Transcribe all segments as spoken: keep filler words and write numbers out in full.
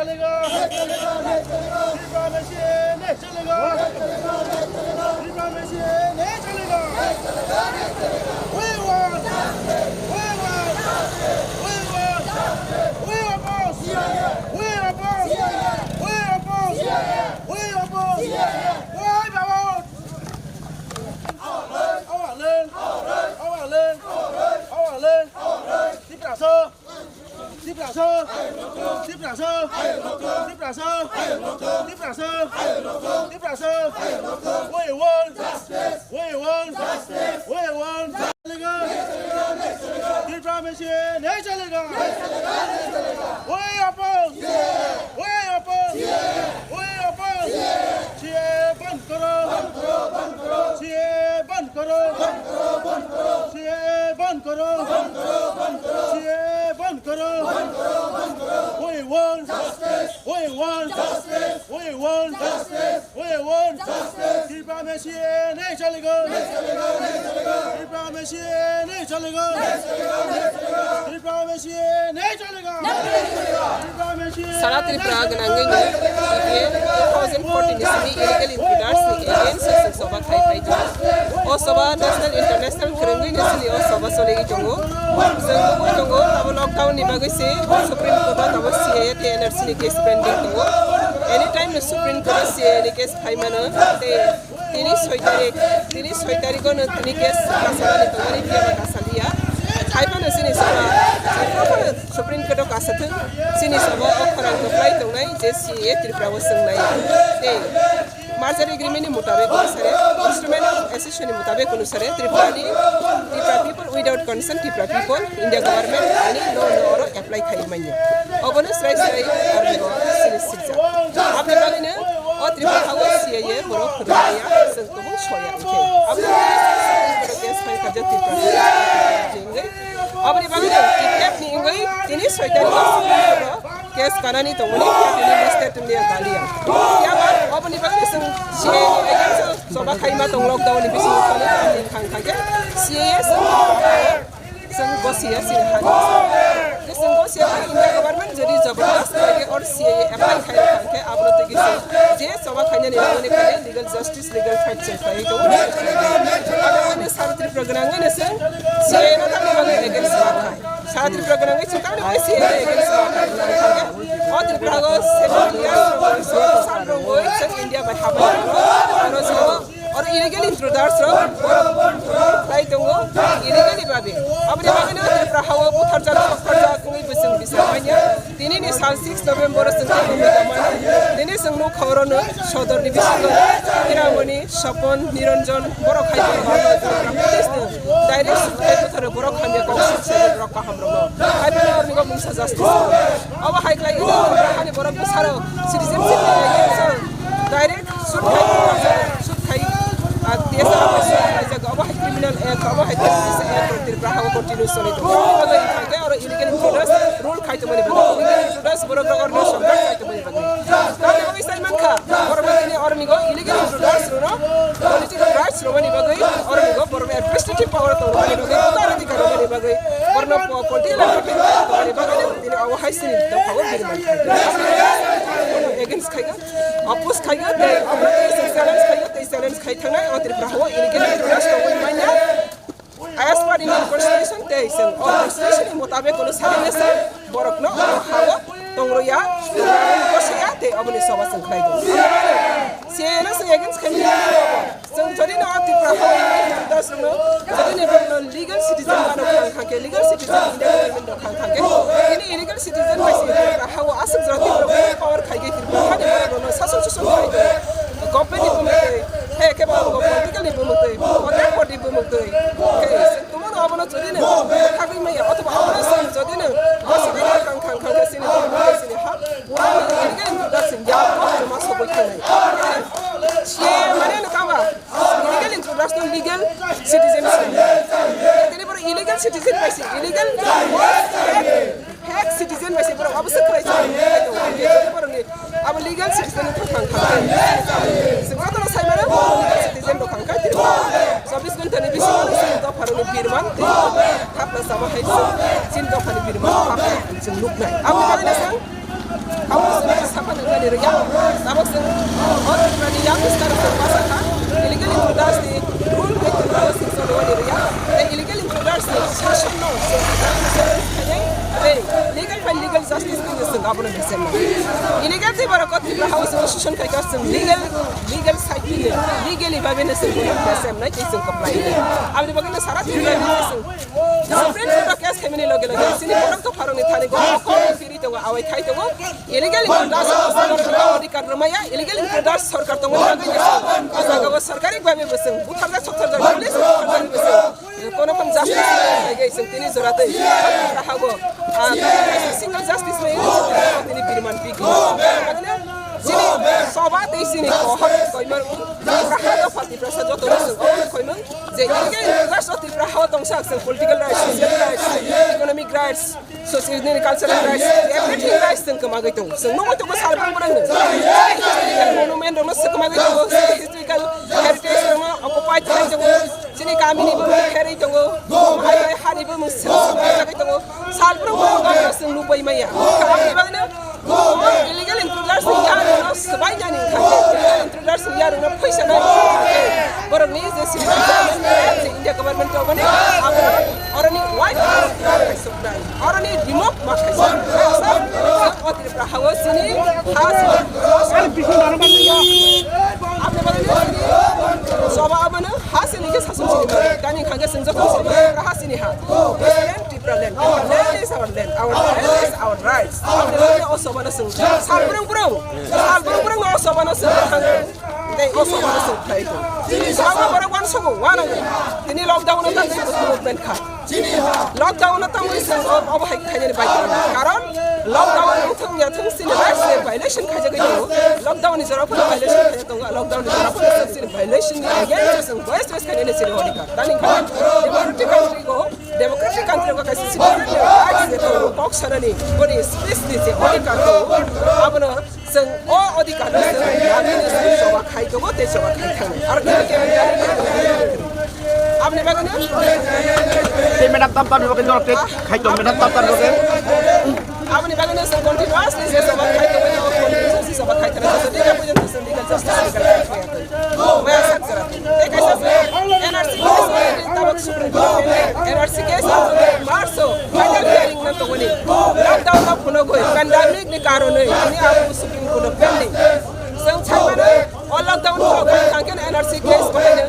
चलेगा, नहीं चलेगा, नहीं चलेगा। त्रिपुरा में सीएए नहीं चलेगा। त्रिपुरा में सीएए नहीं चलेगा। We want, we want, we want, we oppose, we oppose, we oppose, we oppose. Why Baba? Our land, our land, our land, our land. Tiprasa, Tiprasa, Tiprasa, Tiprasa, Tiprasa, Tiprasa. We want justice. We want justice. We want. Tripura mein CAA nahi chalega. We oppose. We oppose. We oppose. CAA बंद करो, बंद करो, बंद करो। CAA बंद करो, बंद करो। CAA बंद करो, बंद करो। CAA बंद करो, बंद करो। We want justice. We want justice. We want justice. We want justice. Tripura में CAA नहीं चलेगा। नहीं चलेगा, नहीं चलेगा। त्रिपुरा में CAA नहीं चलेगा। नहीं चलेगा, नहीं चलेगा। त्रिपुरा में CAA नहीं चलेगा। Sara Tripura gwnangwi ni two thousand fourteen ni simi illegal intruders ni against o chwng choba khai phai tongo. O choba national international kwrwngwi ni simi o choba choliwi tongo. Chwng nugwi tongo abo lockdown ni bagwi se Supreme Court o abo CAA tei NRC ni case pending tongo. Anytime no Supreme Court o CAA ni case phai mano tei Tini soi tarik, tini soi tarik o no tini case kasalani tongmani, phiya ba kasaliya. Hai phano chini sabo, Supreme Court o kasathwng, chini sabo o khorang kwplai tongnai je CAA Tripura o chwngnai. Tei merger agreement ni mutabek onusare, instrument of accession ni mutabek onusare Tripura ni, Tripura people without concern, Tripura people, India government ani law no oro apply khai manya. Obono srai srai army o sini sijak. Aboni bagwino o Tripura o CAA borok rwmaya, chwng tobong soya hwnkhe. Aboni bagwino case file khaijak Tripura jengwi. Aboni bagwino kidnap ni wngwi tini soi tarik o case kanani tongmani tini state ni dalia. Yaba oboni bagwino chwng CAA ni against o choba khaima tong lockdown ni bisingo thang thang khe CAA chwng Chwng gosiya sini hani. Chwng gosiya India government jodi jabardast lage or CAA apply khai kha khe abro tigi se je choba khaina ni bagwi khaina legal justice, legal fight chwng khlai tongo. Abo ani Sara Tripura gwnangwi no chwng CAA no tamni bagwi against ma kha. Sara Tripura gwnangwi chwng tamni bagwi CAA against ma kha. O Tripura go seven years sal rongwi chwng India bai habai aro chwng Oro illegal intruders rok borok khlai tongo illegally babe. Aboni bagwino Tripura hao butharjak, sokharjak wngwi bo chwng bisa manya. Tini ni sal six November o chwng tei bumui tongmani. Tini chwng nukha orono sodor ni bisingo Hiramoni, Sopon, Niranjan borok hai tongo. Police no direct sukthai butharo borok hamya kok sukthai borok kaham rokno. Hai phano orni bo mungsa justice. Obo hai khlai illegal hani borok bwsarok citizenship ni direct Sut khai, sut khai, ah, T S R bai sut khai jaga, obo hai criminal act, obo hai terrorist act, rok Tripura hao continue choli tongo. Obo wngkha khe oro illegal intruders rule khai tongmani bagwi, illegal intruders borok rok orno sorkar khai tongmani bagwi. Tamni bagwi sai mankha, borok rok tini oroni go illegal intruders rok no political rights rwmani bagwi, oroni go borok administrative power tongmani bagwi, voter adhikar rwmani bagwi, borok no po-, political advantage tongmani bagwi tini obo hai sini tongkha o bini mankha. Against khai. Oppose khaio tei oppose tei challenge khaio tei challenge khai thangnai o Tripura hao illegal intruders tongwi manya. As per Indian Constitution tei chwng o Constitution ni mutabek kono sari nese borokno o hao tongroya, tongroya tei oboni soba chwng khlai tongo. Chwng against khai. Chwng jodi no Tripura hao intruders rokno jodi ni borokno legal citizen bano khang khang khe, legal citizen India government no khang khang khe, ini illegal citizen bai se Tripura hao aswk jora Tripura power khai khe Tripura hani borok rokno sasok susun khai khe government ni bumung twi, he khe ba political ni bumung twi, hotel board ni bumung twi, khe chwng tongmano abono jodi no khagwi maya othoba abono chwng jodi no aswk khang khang khang khe chini Tripura sini ha, illegal intruders ya ma sogwi thangnai. Siya mane no kama. Illegal intruders no legal citizen se. Tini borok illegal citizen bai se, illegal fake citizen bai se borok abo se kwlai se. Borok ni abo legal citizen no thang thang. Sing joto no sai mano legal citizen no thang thang. Chobbish ghonta ni bisingo sing dopha rok ni birman. Hapna sama hai sing dopha ni birman. Hapna sing nuknai. Abo kali na sang. Abo chwng sakha nang nani rwya. Tabok chwng o Tripura ni yang star chwng masa kha. Illegal intruders ni rule bai Tripura o chwng choli wani rwya. Tei illegal intruders ni sashan no chwng khainai. Tei legal bai legal justice ni chwng abono besem nai. Illegal tei borok o Tripura House o session khai kha chwng legal, legal side ni legally bai no chwng bono besem nai tei chwng kwplai nai. Aboni bagwi no sara Tripura ni chwng Supreme Court o case khaimani loge loge chini borok dopharokni thani go khorang phiri tongo, awai khai tongo. Illegal intruders sorkar adhikar rwmaya, illegal intruders sorkar tongmani bagwi o jaga o sorkari bhabe bo chwng butharjak sokthorjak police butharjak bo chwng kono phano justice khai gai chwng tini jora tei raha go, ah, single justice nai tini biriman pigi. Chini soba tei chini kohor koimang raha dopha Tiprasa joto no chwng omo koimang. Je illegal intruders o Tripura hao tongsa chwng political rights, social rights, economic rights, socio-, nini cultural rights, everything rights chwng kwmagwi tongo. Chwng nugwi tongo sal brum brum no. Monument rokno swkwmagwi tongo, historical heritage rokno occupy khlai tongo. Chini kamini bumung kherwi tongo. Hai hai hani bumung swk swk khlai tongo. Sal brum brum no chwng nugwi maya. Aboni bagwino Illegal intruders ni yarwkno swbainani hwnkhe, illegal intruders ni yarwkno phaisa nai hwnkhe, borokni je citizen, je India government tongmani, abo oroni white paper kaisoknai, oroni remote ma kaisoknai. O Tripura hao chini ha chini. Aboni bagwino chini soba abono ha chini khe sasong chini. Tani hwnkhe chwng joto chini ha chini ha. President Tipraland, Tipraland is our land, our land is our rights. Aboni bagwi o sobano chwng sal brung brung, sal brung brung o sobano chwng thang, tei o sobano chwng khlai tong. Sabo borok uansukgo, uanango. Tini lockdown o tangwi movement kha. Lockdown o tangwi chwng o, obo hai khainani bai tong. Karon lockdown wngthung ya thung chini rights ni violation khaijagwi tongo. Lockdown ni jora phano violation khaijak tongo. Lockdown ni jora phano chwng chini violation ni against o chwng voice raise khainani chini odhikar. Tani kha democratic country go. Democratic country o kaisa citizen ni rights je tongo, kok sanani, boni speech ni je odhikar tongo, abono chwng o odhikar no chwng manwi no chwng choba khai tongo tei choba khai thangwi. Aro khe khe aboni bagwi no Tei madam tam tam ni bagwi no tei khai tong madam tam tam ni bagwi. Aboni bagwi no chwng continuously je choba khai tongo, continuously choba khai thangwi, joto din porjonto chwng legal justice ni legal fight khai thangwi. Maya sak jora. Tei kaisa se N R C case already tabok Supreme Court pending. N R C case already March o final hearing no tongmani. Lockdown no phunugwi pandemic ni karonwi tini abo Supreme Court o pending. Chwng saimano o lockdown phunugwi thangkhe N R C case bahaino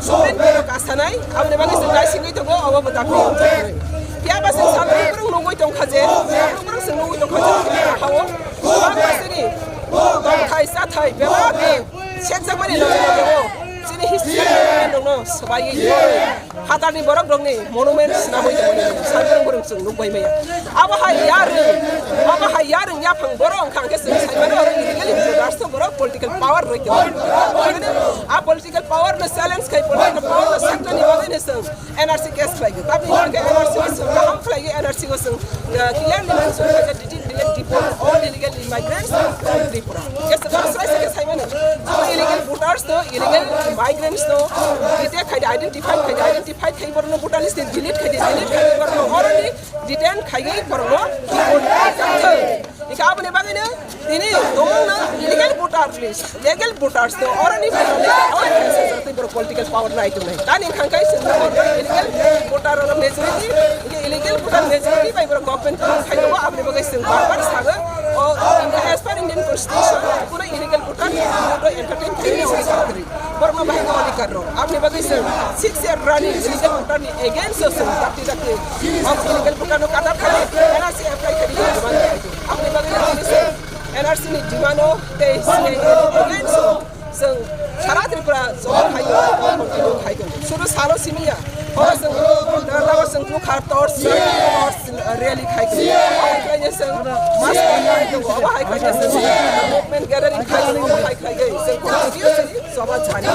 Supreme Court o kasanai. Aboni bagwi chwng naisingwi tongo, obo bo dakti wngjaknai. Phiya ba chwng salbrung brung nugwi tongkha je, salbrung brung chwng nugwi tongkha je, hao bangma chini tongthai chathai bebak ni Senjakmani loge loge o chini history rokno swbaiwi hatarni borok rokni monument swnamwi tongmani salbrung brung chwng nukbai maya. Abo hai yarwng, abo hai yarwng yaphang borok wngkha hwnkhe chwng saimano oro illegal intruders no borok political power rwui tongo. A political power no challenge khai political power no saktani bagwi no chwng N R C case khlaigwi. Tamni hwnkhe N R C o chwng kaham khlaigwi, N R C o chwng, uh, clearly mention khaijak, detail delete deport all illegal immigrants from Tripura. Yes, sir, sir, sir, sir, sir, sir, illegal voters no, illegal migrants no, detect khaidi, identify khaidi, identify khai borokno voter list ni delete khaidi, delete khai borokno oroni detain khaiwi borokno deport khaijak thung. Ika aboni bagwino tini tongmungno illegal voter list, legal voters no, oroni voter list, oroni khaisa jatwi borok political power nai tongnai. Tani hwnkha khe chwng illegal voter rok majority, illegal voter majority bai borok government khai tongo, aboni bagwi chwng bar bar sago, o India, as per Indian constitution, kuno illegal voter vote entertain khai tongo. Borokno bahai khe adhikar rok. Aboni bagwi chwng six year running illegal voter ni against o chwng dakti dakti o illegal voter no katar khai N R C apply khai demand khai. Aboni bagwi chwng N R C ni demand o tei C A A ni against o chwng sara Tripura joto khai o continue khai tongo. Suru salo simi ya. Oro chwng, oro chwng bwkha torch, torch rally khai tongo. Obo hai khlainai chwng mass rally khai tongo. Obo hai khlainai chwng movement gathering khai tongo. Obo hai khlaiwi chwng continue chwng choba chani.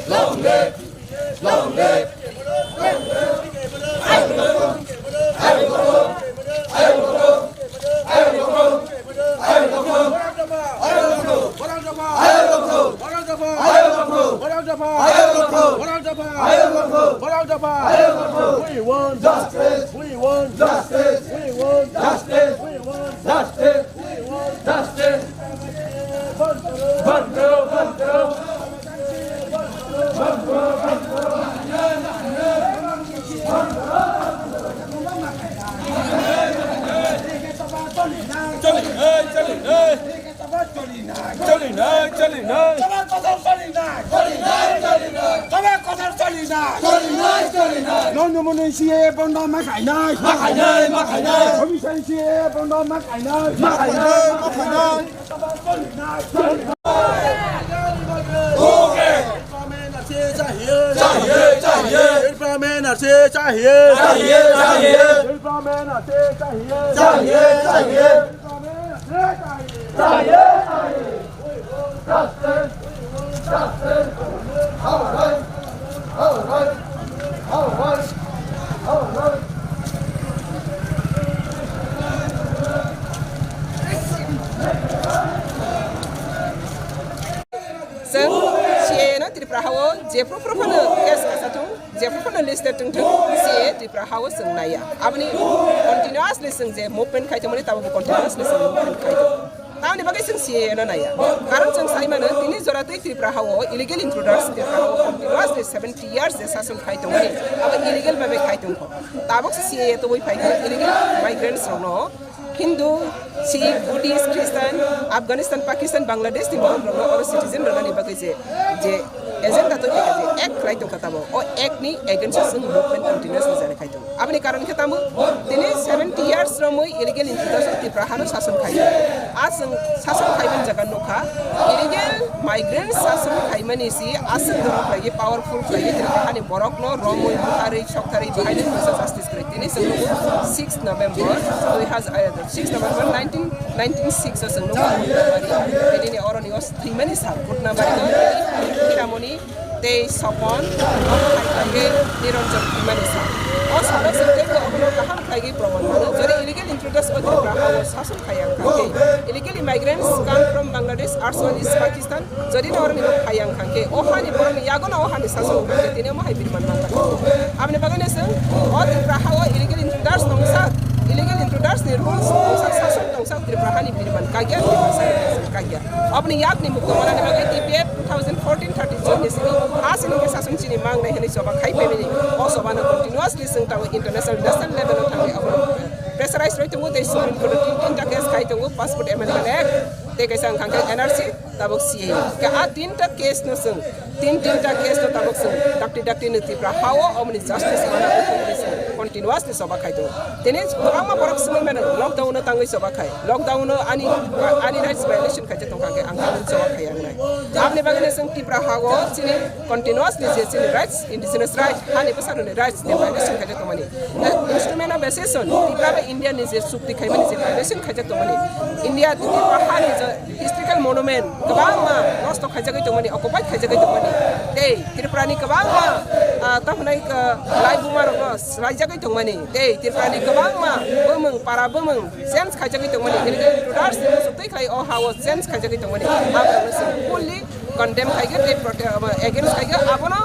Long live! Long live! We want justice. We want justice. We want justice. We want justice. Justice. Justice. Chali nai, chali nai. Chali nai, chali nai. Nonno mwnwi C A A bondo ma khainai. Ma khainai, ma khainai. Commission C A A bondo ma khainai. Ma khainai, ma khainai. चाहिए, चाहिए। चाहिए, चाहिए। चाहिए, चाहिए। चाहिए, चाहिए। चाहिए, चाहिए। Justice, justice, our right, our right, our right, our right. Chwng C A A no Tripura hao jephru phru phano case kaisa thung, jephru phano listed tong thung, C A A Tripura hao chwng naiya. Aboni continuously chwng je movement khai tongmani, tabukbo continuously chwng movement khai tongo. Tamoni bagwi chwng C A A no naiya. Karon chwng sai mano, tini jora twi Tripura hao illegal intruders, Tripura hao continuously seventy years je sason khai tongmani, abo illegal babe khai tongkho. Tabuk se C A A tubui phaikha illegal migrants rokno, Hindu, Sikh, Buddhist, Christian, Afghanistan, Pakistan, Bangladesh ni borok rokno oro citizen rwnani bagwi je, je agenda twi phaikha, je act khlai tongkha tabuk. O act ni against o chwng movement continuously jani khai tongo. Aboni karon khe tamo, tini seventy years romwi illegal intruders o Tripura hano sason khai. A chwng sason khaimani jaga nukha, illegal migrants sason khaimani si aswk doro khlaiwi, powerful khlaiwi, Tripura hani borokno romwi, butharwi, soktharwi, bahaino justice kwrwi. Tini chwng nugo six November, dui hazar, eh, six November nineteen ninety-six o chwng nugo Kutnabari. Tini ni oroni o thwimani sal Kutnabari o Hiramoni tei Sopon, omo hai khlaiwi Niranjan thwimani sal. O salo chwng teibo obono kaham khlaiwi proman mano. Jodi illegal intruders o Tripura hao sason khaiya wngkha khe, illegal immigrants come from Bangladesh, Arsanis, Pakistan, jodi no oroni bo phaiya wngkha khe, o hani borokni yago no o hani sason wngkha khe, tini omo hai bini manma wngkha. Aboni bagwi no chwng o Tripura hao illegal intruders tongsa, illegal intruders ni rules tongsa, sason tongsa, Tripura hani bini man kagya, Tripura sari kakya. Oboni yakni mukto manani bagwi T P F two thousand fourteen thirty June ni simi ha sini khe sason chini mang nai hwnwi choba khai phaimani. O choba no continuously chwng tabuk international, national level o thangwi abo pressurize rwi tongo tei Supreme Court o tin tinta case khai tongo, Passport Amendment Act tei kaisa wngkha khe N R C, tabuk C A A. Khe a tinta case no chwng, tin tinta case no tabuk chwng dakti dakti no Tripura hao oboni justice mana wngthung hwnwi chwng continuously choba khai tongo. Tini kwbangma borok swngwi mano, lockdown no tangwi choba khai. Lockdown no ani, ani rights violation khaijak tongkha khe ang tangwi choba khai ang nai. Aboni bagwi no chwng Tripura hao chini continuously je chini rights, indigenous rights, hani bwsarokni rights ni violation khaijak tongmani. Eh, instrument of accession, Tripura bai India ni je chukti khaimani je violation khaijak tongmani. India Tripura hani je historical monument kwbangma nosto khaijagwi tongmani, occupy khaijagwi tongmani. Tei Tripura ni kwbangma, ah, tamo hwnai, ah, laibuma rokno swlaijagwi tongmani. Tei Tripura ni kwbangma bumung, para bumung change khaijagwi tongmani. Illegal intruders ni muchuk twi khlai o ha o change khaijagwi tongmani. Aborokno chwng fully condemn khaigwi tei prote-, against khaigwi. Abono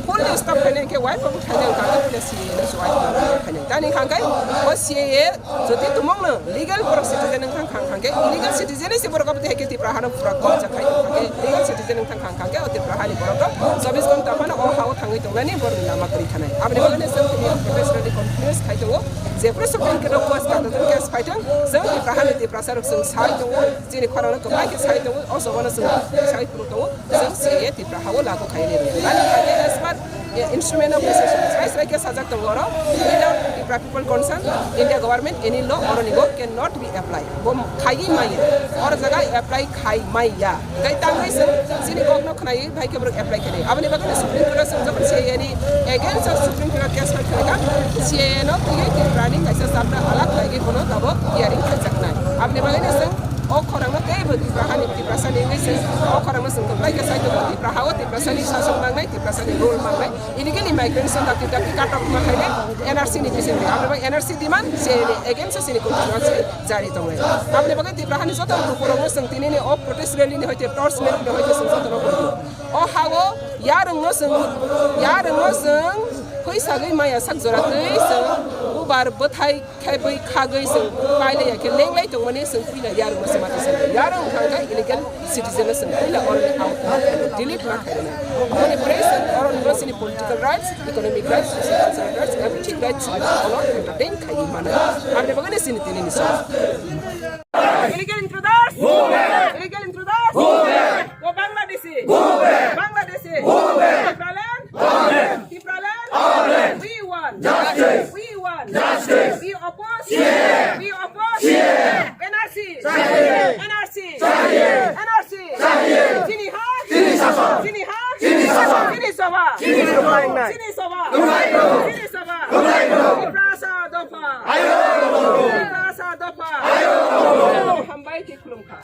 fully stop khainai khe wai phobok khainai wngkha khe C A A no se wai phobok khainai. Tani hwnkha khe o C A A jodi tumungno legal borok citizen wngkha kha hwnkha khe illegal citizen se borok abo tei hai khe Tripura hano pura kobja khai wngkha khe legal citizen wngkha kha hwnkha khe o Tripura hani borok rok chobbish ghonta phano o ha o thangwi tongnani borokni lama kwrwi khanai. Aboni bagwi no chwng tini professionally confuse khai tongo. Jephru Supreme Court o case kha tongthung, case phai thung, chwng Tripura hani Tiprasa rok chwng sai tongo, chini khorang no kwplai khe sai tongo, o choba no chwng sai phuru tongo. Chwng C A A Tripura ha o lagu khai rwi rw. Ani kha khe as per, eh, instrument of decision. Srai srai khe sajak tongo oro. Without Tripura people consent, India government any law oroni bo cannot be apply. Bo khaiwi maya. Oro jaga apply khai maya. Tei tangwi chwng chini kokno khwnaiwi bai khe borok apply khainai. Aboni bagwi no Supreme Court o chwng jokon C A A ni against o Supreme Court o case file khaikha, C A A no twiwi Tripura ni kaisa chapter alak khlaiwi bono tabuk hearing khaijaknai. Aboni bagwi no chwng o khorang no teibo Tripura hani Tiprasa ni wngwi chwng o khorang no Tei ke sai tongo Tiprasa o Tiprasani sasong mangnai, Tiprasani rule mangnai. Illegal immigrants no dakti dakti cut off ma khainai N R C ni bising de. Aboni bagwi N R C demand se ni against se ni constituency jari tongnai. Aboni bagwi Tiprasa ni joto lukurok no chwng tini ni o protest rally ni hoite torch rally ni hoite chwng joto no koi. O ha o yarwng no chwng, yarwng no chwng khui sagwi maya sak jora twi chwng bubar bwthai khai bui khagwi chwng pailaiya khe lenglai tongmani chwng puila yarwng no chwng mati chwng yarwng wngkha khe illegal citizen no chwng puila oroni out ma khainai, delete ma khainai. Aboni pore chwng oroni no chini political rights, economic rights, social cultural rights, everything rights chwng ono entertain khaiwi mano. Aboni bagwi no chini tini ni song. Illegal intruders! Illegal intruders! Go Bangladeshi! Bangladeshi! Tipraland! Tipraland! We want! Justice! We want! Justice! We oppose! We oppose! N R C! N R C! N R C! Chini ha! Chini ha! Chini soba! Chini soba! Chini soba! Tiprasa dopha! Tiprasa dopha! Hambai khe khulumkha.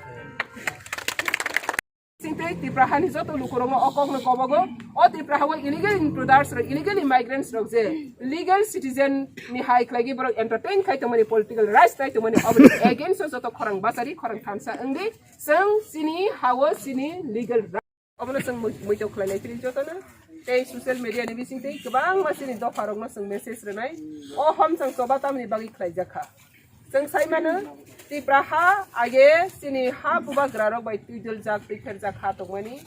Singtei Tiprasa ni joto lukurokno o kokno kobogo, o Tiprasa o illegal intruders rok, illegal immigrants rok je legal citizen ni hai khlaigwi borok entertain khai tongmani, political rights khai tongmani, oboni against o joto khorang bachari khorang thansa wngdi, chwng chini ha o chini legal right. Obono chwng mui-, muitok khlainai phiri jotono. Tei social media ni bising tei kwbangma chini dopha rokno chwng message rwnai. O hom chwng choba tamni bagwi khlaijak kha. Chwng sai mano, Tiprasa age chini ha bubagra rok bai twidoljak, twikherjak ha tongmani.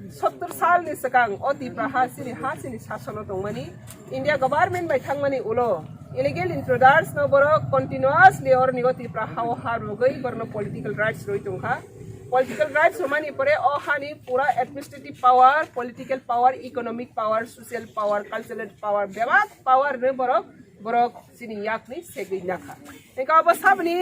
Sottor sal ni swkang o Tiprasa chini ha chini sasono tongmani. India government bai thangmani ulo illegal intruders no borok continuously oroni o Tiprasa o ha rogwi borokno political rights rwi tongkha. Political rights rwmani pore o hani pura administrative power, political power, economic power, social power, cultural power, bebak power no borok, borok chini yakni segwi nakha. Engkha obo sabni,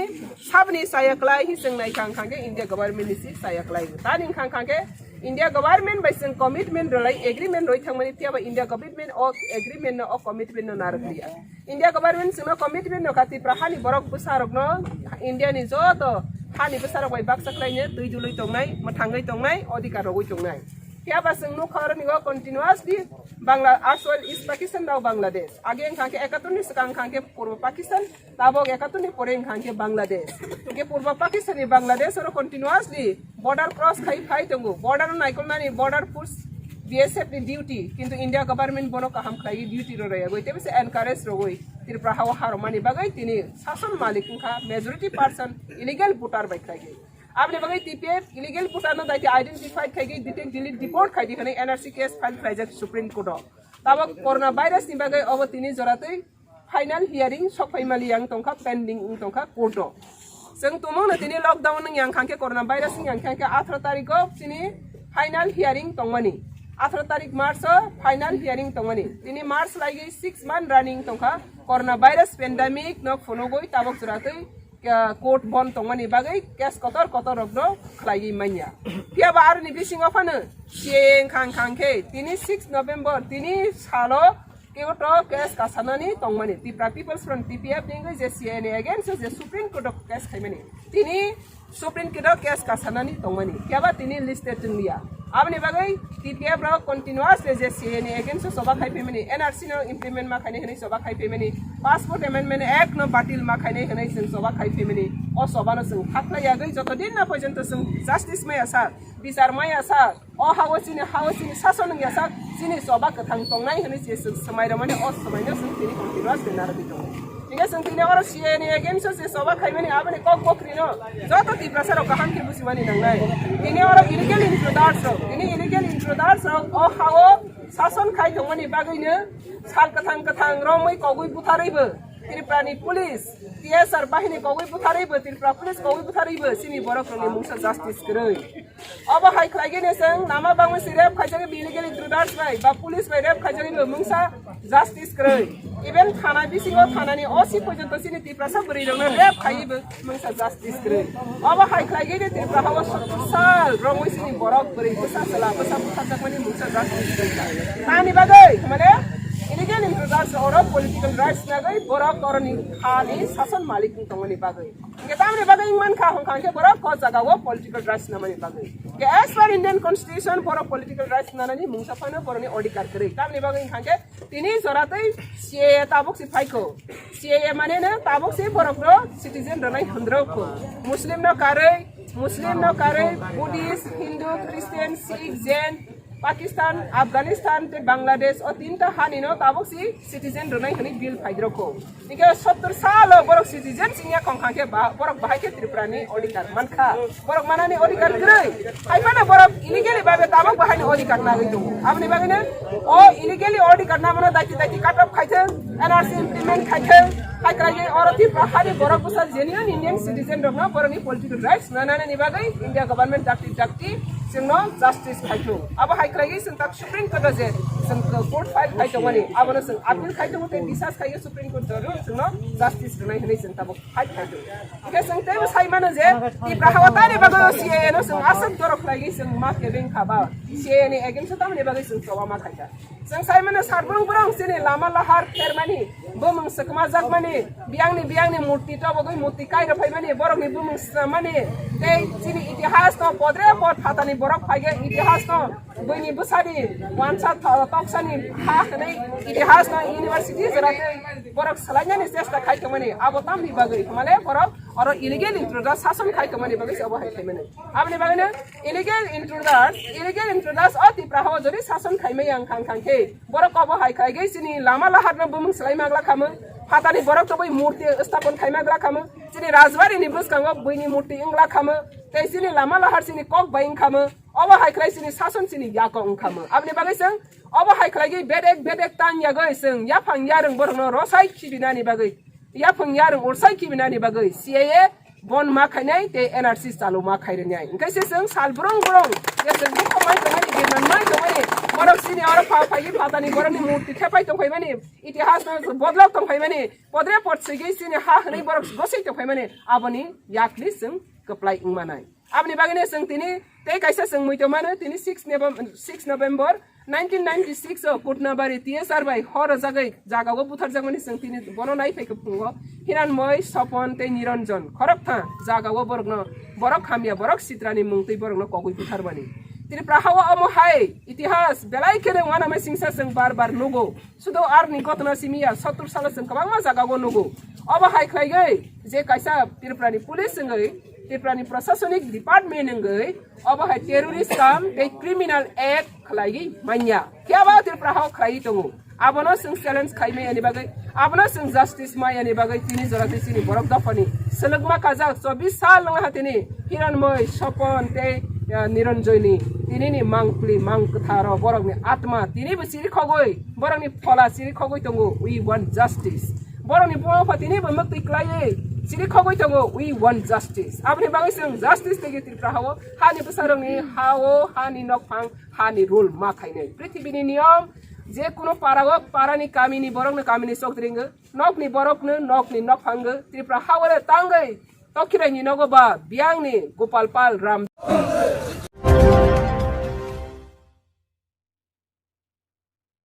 sabni saya klai hi chwng nai kha, wngkha khe India government ni si saya klai. Tani wngkha, wngkha khe India government bai chwng commitment rwlai, agreement rwi thangmani, phiya ba India government o agreement no, o commitment no narwk liya. India government chwngno commitment no kha Tiprasa hani borok bwsa rokno India ni joto hani bwsa rok bai baksa khlaino twi dului tongnai, mwthangwi tongnai, odhikar rogwi tongnai. Phiya ba chwng nukha oroni o continuously Bangla, asol East Pakistan rok Bangladesh. Age wngkha khe ekattor ni swkang wngkha khe Purbo Pakistan, tabok ekattor ni pore wngkha khe Bangladesh. Hingke Purbo Pakistan ni Bangladesh oro continuously border cross khai phai tongo. Border no naikolnani border force B S F ni duty, kintu India government bono kaham khlaiwi duty rw rwya gwi, tei bwse encourage rwgwi Tripura hao haromani bagwi tini sason malik wngkha majority person illegal voter bai khlaiwi. Aboni bagwi T P F illegal voter no daiti identify khaigwi detect delete deport khaidi hwnwi N R C case file khlaijak Supreme Court o. Tabok corona virus ni bagwi obo tini joratwi final hearing sok phai mali yang tongkha, pending wng tongkha court o. Chwng tumung no tini lockdown wng yang kha khe, corona virus wng yang kha khe atharo tarik o chini final hearing tongmani. Atharo tarik March o final hearing tongmani. Tini March laigwi six month running tongkha. Corona virus pandemic no phunugwi tabok chwratwi, ah, court bon tongmani bagwi case kotor kotor rok no khlaiwi manya. Phiya ba aroni bisingo phano C A A wng kha khe tini six November tini salo Court o case kasanani tongmani, Tipra People's Front, T P F ni wngwi je C A A ni against o je Supreme Court o case khaimani, tini Supreme Court o case kasanani tongmani, phiya ba tini listed wngya. Aboni bagwi T P F rok continuously je C A A ni against o choba khai phaimani, N R C no implement ma khainai hwnwi choba khai phaimani, Passport Amendment Act no batil ma khainai hwnwi chwng choba khai phaimani, o choba no chwng khaklai yagwi joto din na porjonto chwng justice maya sa, bichar maya sa, O hao chini, hao chini sason wngya sak, chini choba kwthang tongnai hwnwi se swmai rwmani, o swmai no chwng tini continuous khe narwgwi tongo. Hingkhe chwng tini oro C A A ni against o se choba khaimani, aboni kok bokri no joto Tiprasa rok kaham khe bujimani nangnai. Tini oro illegal intruders rok, tini illegal intruders rok o hao sason khai tongmani bagwi no sal kwthang kwthang romwi kogwi butharwi bo Tripura ni police, T S R bahini kogwi butharwi bo, Tripura police kogwi butharwi bo chini borok rokni mungsa justice kwrwi. Obo hai khlai gini chwng lama bangwi si rape khaijagwi illegal intruders bai ba police bai rape khaijagwi bo mungsa justice kwrwi. Even thana bisingo thanani O C porjonto chini Tiprasa bwrwi rokno rape khaiwi bo mungsa justice kwrwi. Obo hai khlai gini Tripura hao sottor sal romwi chini borok bwrwi bwsa chwla bwsa butharjakmani mungsa justice kwrwi. Tani bagwi mane illegal intruders oro political rights nagwi borok oroni khani sason malik wng tongmani bagwi. Hingke tamni bagwi wng mankha, hwnkha hingke borok o jaga o political rights namani bagwi. As per Indian Constitution, borok political rights nanani mungsa phano borokni odhikar kwrwi. Tamni bagwi wngkha khe tini joratwi C A A tabuk si phaikho. C A A mane no tabuk si borokno citizen rwnai hwnrokho. Muslim no karwi, Muslim no karwi, Buddhist, Hindu, Christian, Sikh, Jain, Pakistan, Afghanistan tei Bangladesh o tinta hani no tabuk si citizen rwnai hwnwi bill phaidrokho. Hingke sottor salo borok citizen singya kongkha khe ba-, borok bahai khe Tripura ni odhikar mankha. Borok manani odhikar kwrwi. Hai phano borok illegally babe tabuk bahai ni odhikar nagwi tongo. Aboni bagwi no o illegally odhikar namano daiti daiti cut off khaithwng, N R C implement khaithwng, hai kwrwi oro Tripura hani borok bwsa genuine Indian citizen rokno borokni political rights nanani bagwi India government dakti dakti chwngno justice khaithwng. Abo hai kwrwi chwng tak Supreme Court o je chwng court file khai tongmani, abono chwng appeal khai tongo tei bisas khai Supreme Court judge chwngno justice rwnai hwnwi chwng tabuk fight khai tongo. Hingke chwng teibo sai mano je Tipra hao tani bagwi o C A A no chwng aswk dorok khlaiwi chwng ma kebeng kha ba C A A ni against o tamoni bagwi chwng choba ma khaikha. Chwng sai mano sarbung borong chini lama lahar phermani, bumung swkma jakmani, biyangni biyangni murti tobogwi murti kairo phaimani, borokni bumung swnamani, tei chini itihas no podre pod phatani borok phaikhe itihas no buini bwsani wansa tho-, toksani ha hwnwi itihas no university jora tei borok swlainani chesta khai tongmani, abo tamni bagwi hwnmale borok oro illegal intruder sason khai tongmani bagwi se obo hai khaimani. Aboni bagwino illegal intruders, illegal intruders o Tipra hao jodi sason khaimai ang khang khang khe borok obo hai khlaigwi chini lama laharno bumung swlai magla khamu, phatani borok tobwi murti stapon khai magla khamu, chini rajbari ni bwskango buini murti wngla khamu, tei chini lama lahar chini kok bai wngkhamu, obo hai khlai chini sason chini yako wngkhamu. Aboni bagwi chwng obo hai khlaigwi bedek bedek tang yagwi chwng yaphang yarwng borokno rosai khibinani bagwi, yaphang yarwng ursai khibinani bagwi C A A bon ma khainai tei N R C chalo ma khairwnai. Hingke se chwng sal brong brong je chwng bukha mai tongmani, birman mai tongmani, borok chini oro pha phaigwi phatani borokni murti thepai tongphaimani, itihasno bodlok tongphaimani, podre pod swigwi chini ha hwnwi borok gosoi tongphaimani, aboni yakni chwng kwplai wngmanai. Aboni bagwino chwng tini tei kaisa chwng muitu mano, tini six November, six November nineteen ninety-six o Kutnabari T S R bai hor rwjagwi jagao butharjakmani chwng tini bono naiphai khe phungo Hiranmoi, Sopon tei Niranjan khoroktham jagao borokno, borok hamya, borok sitrani mung twi borokno kogwi butharmani. Tripura hao omo hai itihas belai kheno uanama singsa chwng bar bar nugo. Sudo arni gotna simi ya, sottor salo chwng kwbangma jagao nugo. Obo hai khlaigwi je kaisa Tripurani police wngwi, Tripurani prosasonik department wngwi, obo hai terrorist kam tei criminal act khlaigwi manya. Phiya ba Tripura hao khlaiwi tongo. Abono chwng challenge khaimai ani bagwi, abono chwng justice mai ani bagwi tini jora tei chini borok dophani selekma kajak chobbish sal nang ha tini Hiranmoi, Sopon tei, eh, Niranjoyni tinini mangpli, mang kwtharo borokni atma tinibo chiri khogwi, borokni phola chiri khogwi tongo. We want justice. Borokni buma pha tinibo mwktwi klaiwi chiri khogwi tongo. We want justice. Aboni bagwi chwng justice tei Tripura hao hani bwsarokni hao hani nokphang hani rule ma khainai. Prithibini niyom je kuno parao parani kamini borokno kamini chokdringo, nokni borokno nokni nokphango Tripura hao tangwi Tokiraini nogo ba biyangni Gopal Pal Ram.